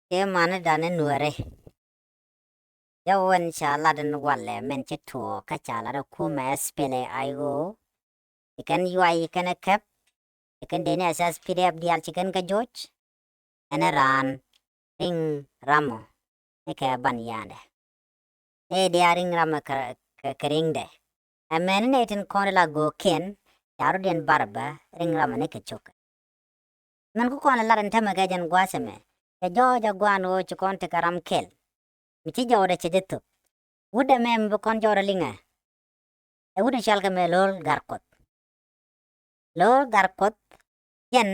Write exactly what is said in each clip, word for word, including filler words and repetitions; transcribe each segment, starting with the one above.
Tëë mani dan in Nuäri. Jɛ wän ca lat in walɛ mɛn ci tuɔɔk kä ca lat in kumɛ S P L A I O. Ci kɛn yuay kɛn ɛ kɛp. Ci kɛn dee ni S S P D F diaal ci kɛn kä joc. Ɛn ɛ raan riŋ ramɔ ni kɛ ban yandɛ. Ëë diaal riŋ ramɔ kɛ, kɛ, kɛ riŋdɛ. Ɛ mɛn ni nɛy tin kɔn la go̱o̱kiɛn ca rɔ̱diɛn bar bä riŋ ramɔ ni kɛ cok. Mɛn ku kɔn ɛ lat ɛn tämɛ kɛ jɛn gua̱a̱th ɛmɛ. Cɛ jɔɔc ɛ gua̱a̱n ɣöö ci kɔn tekɛ ram kɛl. Mi ci jɔɔdɛ cɛ jɛ thop. Wut ɛmɛ mi bi kɔn jɔɔdɛ liŋɛ. Ɛ wut ɛ cɔal kɛ mɛ Lo̱l Gatkuɔth. Lo̱l Gatkuɔth jɛn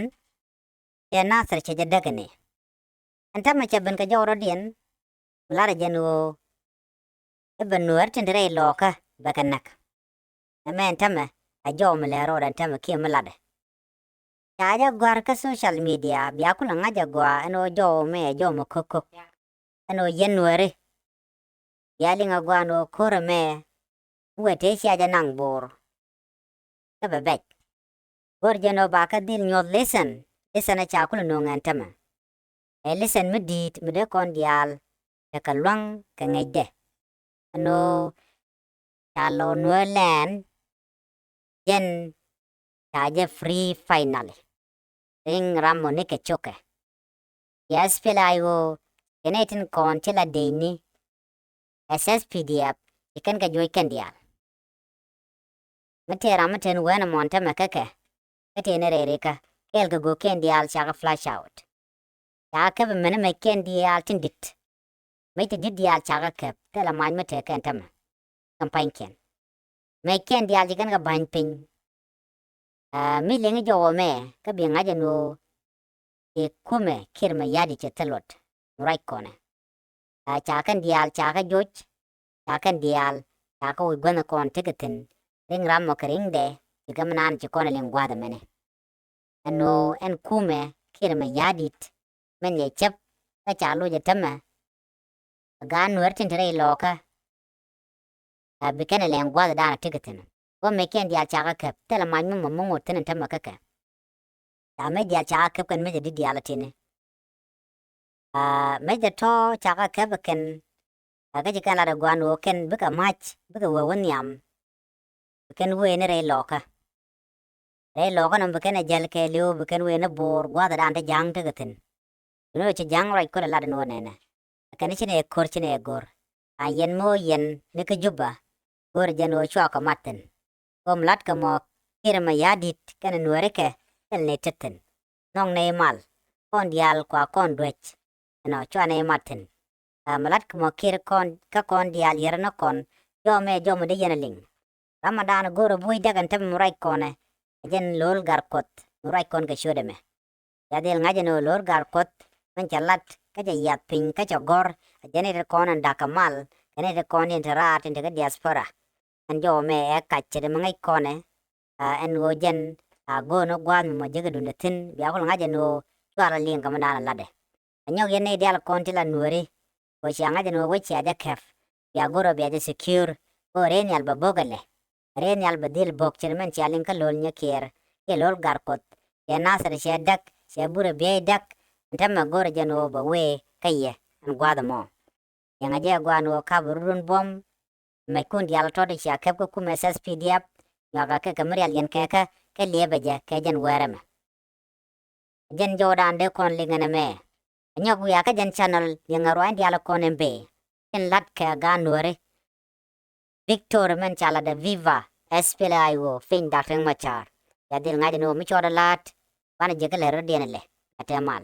cɛ Nathir cɛ jɛ däk ɛnɛ. Ɛn tämɛ cɛ ben kɛ jɔɔdɔdiɛn. Ku lat ɛ jɛn ɣöö i̱ bɛ Nuäär tin te rɛy lɔɔkä bɛ kɛ näk. Ɛmɛ ɛn tämɛ ɛ jɔw mi lɛ ro̱o̱dɛ ɛn tämɛ kiɛ mi latdɛ. Ca jɛ gɔ̱a̱r kä social media bia kulɛ ŋa̱c ɛ gɔaa ɛn ɣöö jɔw mɛ ɛ jɔw mi ko̱k ko̱k. Ɛn ɣöö yɛn Nuääri bia liŋ ɛ gɔaa ɛn ɣöö ko̱r ɛmɛ wee tëë cia jɛ naŋ bo̱o̱r. Kä bɛ bɛc. Go̱r jɛn ɣöö ba kä dhil nyuɔ̱th listen. Listen ɛ ca kulɛ nööŋ ɛn tämɛ. Ɛ listen mi di̱i̱t mi dee kɔn diaal tekɛ lua̱ŋ kɛ ŋäcdɛ. Ɛn ɣöö ca lɔ Nuäär lɛn jɛn ca jɛ free finally. Riŋ ramɔ ni kɛ cokɛ. Yɛ S P L A I O kɛnɛ tin kɔn ti la dee ni. S S P D F ci kɛn kɛ juɔc kɛn diaal. Mi tëë ram mi ten wen ɛmɔn tämɛ kä kɛ kä tëë ni rɛy rikä kɛɛl kɛ go̱o̱kiɛn diaal cakɛ flash out. Cakɛ kɛp mɛn mɛckiɛn diaal tin di̱t. Mɛc ti di̱t diaal cakɛ kɛp thilɛ mac mi tëë kɛn tämɛ. Kɛn pa̱nykiɛn mɛckiɛn diaal ci kɛn kɛ ba̱ny piny. Aa, mi liŋi jɔwä mɛ kä bi ŋa̱c ɛn ɣöö i̱ kumɛ Kiir Mayardit cɛ thil luɔt mi ruac kɔnɛ. Aa, ca kɛn diaal ca kɛ joc, ca kɛn diaal ca kɛ wi̱c guänh kɔn tekɛ thi̱n. Riŋ ramɔ kɛ riŋdɛ ci kɛ mi naan ci kɔn ɛ liŋ gua̱a̱th ɛmɛnɛ. Ɛn ɣöö ɛn kumɛ Kiir Mayardit mɛn yɛ cäp kä ca loc ɛ tämɛ. Ɛ gaat Nuäär tin te rɛy lɔɔkä. Aa, bi kɛn ɛ lɛŋ gua̱a̱th dan ɛ tekɛ thi̱n. Kä mɛckiɛn diaal cakɛ kɛp thilɛ mac mi mɔ mi ŋot thi̱n ɛn tämɛ kä kɛ. Ca mɛc diaal cakɛ kɛp kɛn mɛc ɛ di̱t diaal ɛ ti̱ni. Aa, mɛc ɛ tɔ̱ cakɛ kɛp ɛ kɛn. Aa, kä ci kɛn lat ɛ gua̱a̱n ɣöö kɛn bikɛ ma̱c bikɛ wee wä nhiam. Bi kɛn wee ni rɛy lɔɔkä. Rɛy lɔɔkä nɔm bi kɛn ɛ jäl kɛɛliw bi kɛn wee ni bo̱o̱r gua̱a̱th ɛ dan te ja̱a̱ŋ tekɛ thi̱n. Duundɛ ɣöö ci ja̱a̱ŋ ruac kulɛ lat ɛn ɣöö nɛnɛ. Ɛ kɛn ci nɛ ko̱r ci nɛ go̱r. A yɛn mi ɣöö yɛn ni kä Juba. Go̱r jɛn ɣöö cua kɛ mat thi̱n. Ɣöö mi latkɛ mɔ Kiir Mayardit kɛnɛ Nuäärikɛ thil ni tet thi̱n. Nhɔk nɛy mal. Kɔn diaal kua kɔn duäc. Ɛnɔ cua nɛy mat thi̱n. Aa, mi latkɛ mɔ Kiir kɔn kä kɔn diaal yɛrɛ ni kɔn. Jɔmɛ jɔmɛ dee yɛn a liŋ. Ramadan go̱o̱rɛ buɔ̱c däk ɛn tämɛ mi ruac kɔnɛ. Ɛ jɛn Lo̱l Gatkuɔth mi ruac kɔn kɛ ciötdɛ mɛ. Ca dhil ŋa̱c ɛn ɣöö Lo̱l Gatkuɔth min cɛ lat kä cɛ yiath piny kä cɛ gɔ̱r. Ɛ jɛn i̱ ti kɔn ɛn da̱k kɛ mal kɛn i̱ ti kɔn in te raar tin te kä diaspora. Ɛn jɔwä mɛ ɛ kac ce̱t mi ŋäc kɔnɛ. Aa, ɛn ɣöö jɛn a go̱o̱r ni gua̱a̱th mi mɔ jekɛ duundɛ thi̱n bia kul ŋa̱c ɛn ɣöö cuarɛ liŋ kɛ mi da̱a̱n ɛ latdɛ. Ɛ nyɔk yɛn nɛy diaal kɔn ti la Nuääri. Ɣöö cia ŋa̱c ɛn ɣöö wec cia jɛ kɛp. Bia go̱rɛ bia jɛ secure. Ɣöö rɛy nhial bɛ bo̱k ɛlɛ. Rɛy nhial bɛ dhil bo̱k ce̱t mɛn cia liŋ kä Lo̱l Nyakiɛɛr kiɛ Lo̱l Gatkuɔth. Cɛ Nathir cɛ däk cɛ burɛ biey däk. Ɛn tämɛ go̱rɛ jɛn ɣöö bɛ wee kä yɛ ɛn gua̱a̱th ɛmɔ. Yɛŋɛ jɛ gua̱a̱n ɣöö ka̱p rudun buɔ̱m. Mɛckun diaal tɔ̱ ti cia kɛp kä kumɛ S S P D F. Nyuakä kɛ kɛ mi rial yɛn kɛ kä kɛ liepɛ jɛ kɛ jɛn wɛɛrɛ mɛ. Jɛn jɔwdan dee kɔn liŋ ɛn ɛmɛ. Ɛ nyɔk wiakä jɛn channel yɛŋɛ ruac diaal kɔn ɛn bee. Tin lat kɛ gaat Nuääri. Victoria mɛn ca latdɛ Viva S P L A I O piny Dak Riek Machar. Ca dhil ŋa̱c ɛn ɣöö mi cɔɔdɛ la̱a̱t. Banɛ jek kɛ lɛr rɔ̱diɛn ɛlɛ. Ɛ tɛmal.